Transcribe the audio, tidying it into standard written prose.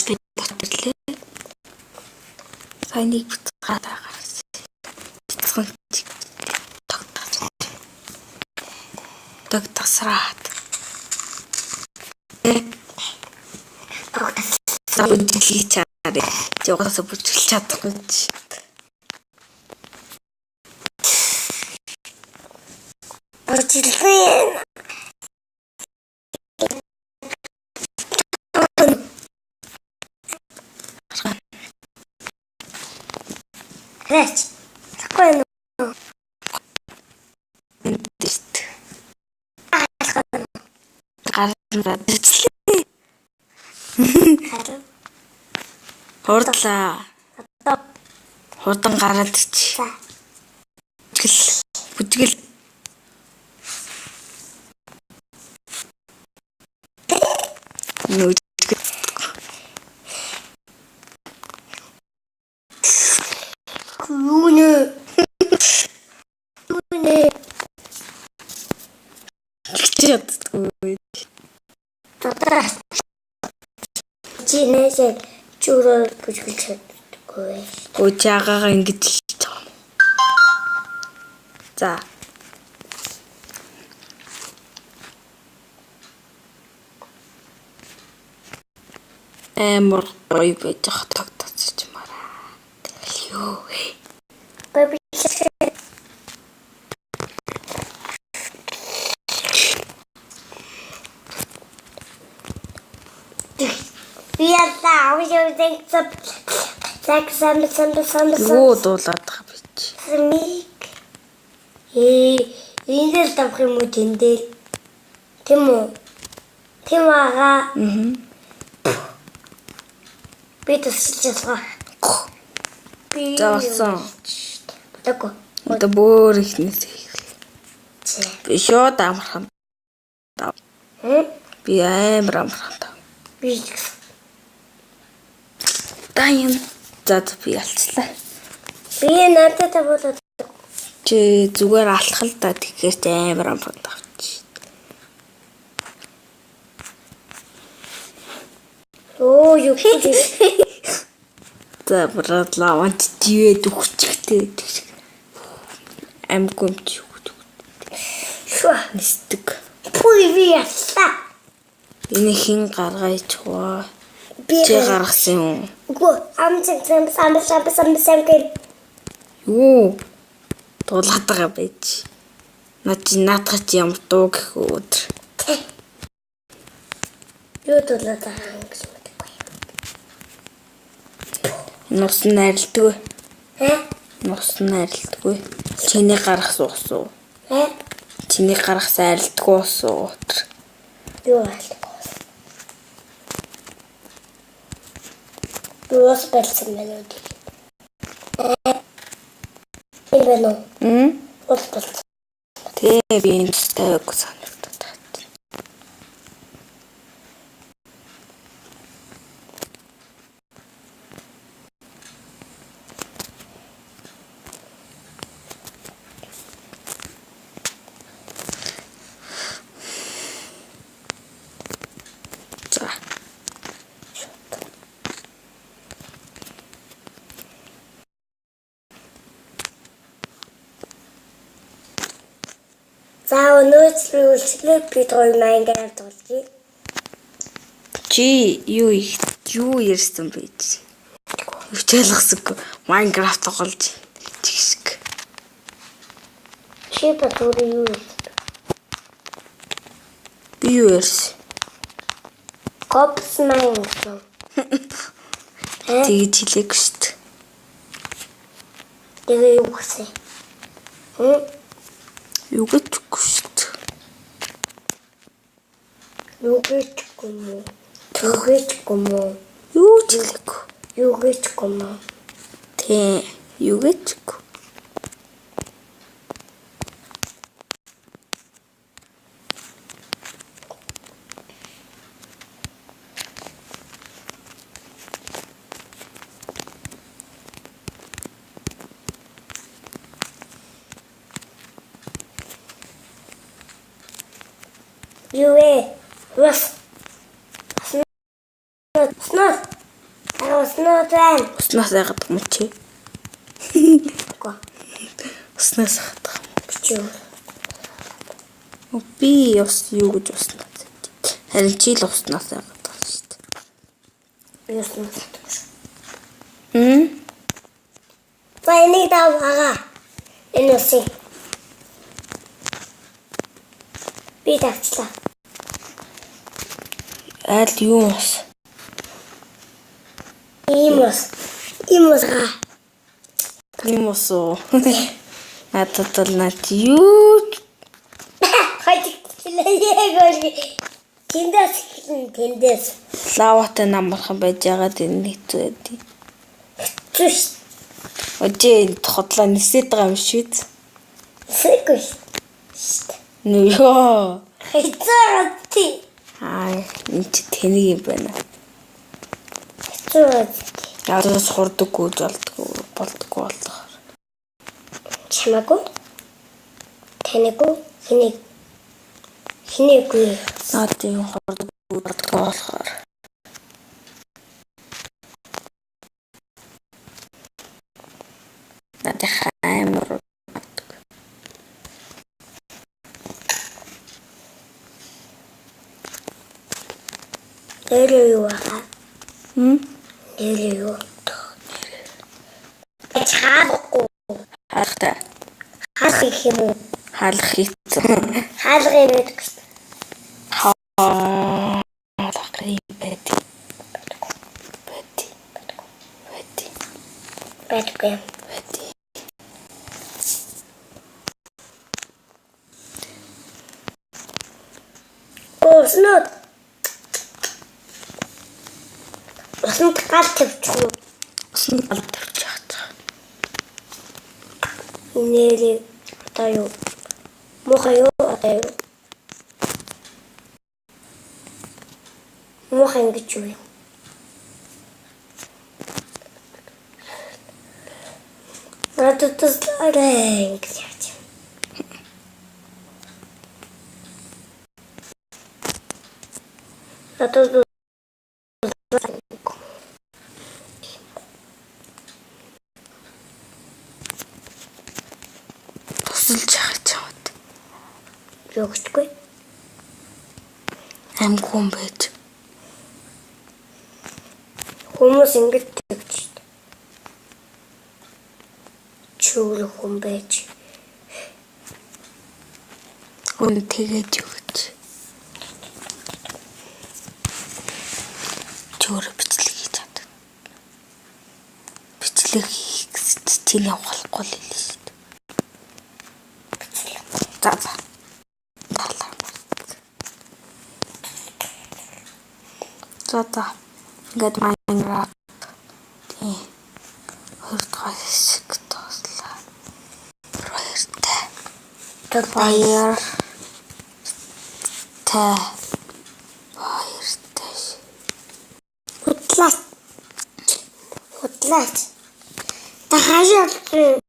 Би ботлээ. Сайн нэг буцаад гарсан. Бяцхан тогтоос. Тогтосраад. Тогтос. Бүжиглэж чаарэ. Чи угаасаа бүжиглэж чадахгүй чи. Бүжиглэн. Рэч. Тэгэхгүй нөө. Энд гарна бичлээ. Харин Хурдлаа. одоо Хурдан гараад ич. за Бүжгэл. Бүжгэл. Нүд юу нэ? Юу нэ? чаддаггүй. Одоо чи нээсээ чүрөө бүжиглж чаддаггүй. Өө чи агаагаа ингэж хэлж байгаа юм. За. Амар гоё байж ах тогтоцож мараа. Тэгэл юу вэ? Бэби Би яла авч явсан сак сам сам сам Юу сам дуулаад байгаа би чи? Смик. Ээ, энэ л давх юм уу тэндэл? Тийм үү? Тийм ага. Аа. Би тусалж ялгаа. Би За болсон. Бодоагүй. Одоо бүр ихнээс их. Чи. Би шууд амархан. Хм? Би амар амархан. Би ч гэсэн. Та юм. За за, би алцлаа. Би надад тавуулаад Чи зүгээр алхах л да тэгэхээр чи амар амархан тавч. Оо юу гэж. За брат лавант живээд өгчихтэй гэдэг шиг. Амгүй юм чи юу гэдэг. Шва. Нисдэг. Пүй би яллаа. Энэ хин гаргаж хоо. Би Чи гаргасан юм уу? Үгүй ам зам зам сам сам сам сам гэр. Юу? Дуулаад байгаа байж. Наа чи наатах чи ямар дуу гэх өдөр. Юу дуулаад байгаа юм гэж мэдээгүй. Нус нь арилдгүй. Хэ? Нус нь арилдгүй. Чиний гаргасан ус уу? Хэ? Чиний гаргасан арилдгүй ус уу? Өдөр. Юу алгүй. Юу бас болсон байна уу? Тийм байна уу? Мм? Ус болсон. Тэ би энэ тустай санагдаад байна. За. За өнөөдөр үйлчлэг бид хоёр Minecraft тоглоё. Чи юу их юу ярьсан бэ чи? Юу ч ойлгосонгүй. Minecraft тоглож чиг шиг. Чи бат өөрөө юу ярьсан? Би юу ярьсан? Cops Mine гэсэн. Э? Тэгж хэлээгүй шүү дээ. Тэгээ юу гэсэн? Хм? Юу гэжгүй шүү дээ. Юу гэжгүй юм уу? Юу гэжгүй юм уу? Юу ч хэлээгүй. Юу гэжгүй юм уу? Тэ юу гэжгүй. Юу вэ? Бас. Снаа. уснууд байна. Уснаас айгаад юм чи. Үгүй. Уснаас айгаад юм. Чи юу? Би ус юу гэж уснаас. Харин чи л уснаас айгаад байгаа шүү дээ. Би уснаас айдаг шүү. За энийг давгаа. Энэ усыг. Би давчлаа. Айл юу ус? Ийм ус. Ийм ус га. Ийм ус уу? Надад бол над юу Хожигдлаа яг. Тэндээс эхлэн тэндээс. Лаватай намархан байж байгаад энэ хэцүү байд. Хэцүү ш. Өжээ энэ хотлоо нисээд байгаа юм шүү дээ. Сэгүй ш. Нөө ёо. Хэцүү тий. Аа энэ чи тэнэг юм байна. Хэцүү тий. Надаас хурдаггүй болдгоо болдгоо болохоор. Чамаагүй. Таниггүй хэнийг хинээгүй. Надын хурдаггүй болдгоо болохоор. Надын амар Нэрээ юу аа? Нэрээ юу? Чаахгүй. Хаалгатай. Хаалга их юм уу? Хаалга хийцэн. Хаалга юм байдаг шүү. Хаалга юм байдаг. Байдаг. Байдаг. Байдаггүй юм. Байдаг. Уснууд. Усанд гал тавьчих уу? Усанд гал тавьчих. Нэрээ одоо юу? Муухай юу? Одоо юу? Муухай ингэж юу юм? Надад туслаарай ингэж яаж юм. Надад тусалж яах гэж юм. Юу гэжгүй. Амьгүй юм байж. Хүмүүс ингэж тэгж шүү дээ. Чүүр хүн байж. Хүн тэгээд юу гэж. Чүүр бичлэг хийж чаддаг. Бичлэг хийх гэсэн чи чиний ухаалахгүй л хэлээ шүү дээ. За за. За за. Ингээд Minecraft тийм 2 дугаар хэсэг тууслаа. Баяртай. Баяртай. Баяртай. Худлаа. Худлаа. Та хаашаа